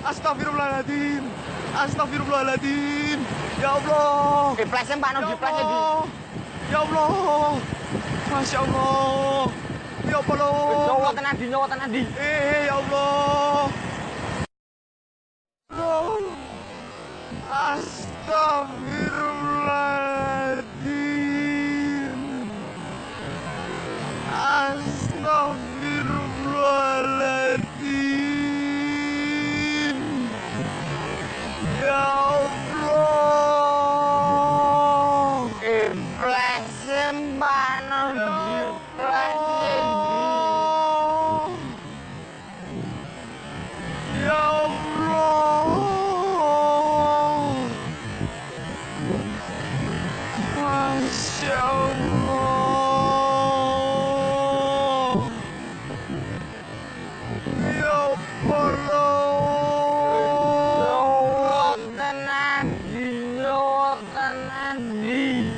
Astagfirullahaladzim. Astagfirullahaladzim. Ya Allah. Di Pak No, Ya di flashnya di. Allah. Ya Allah. Masya Allah. Ya Allah. Nyawa tenan di, nyawa tenan di. Ya Allah. Astagfirullahaladzim. Astagfirullahaladzim. Ya Allah. Flashnya Pak No, di flashnya di. Ya Allah. Masya Allah. Ya Allah. Nyawa tenan di, nyawa tenan di.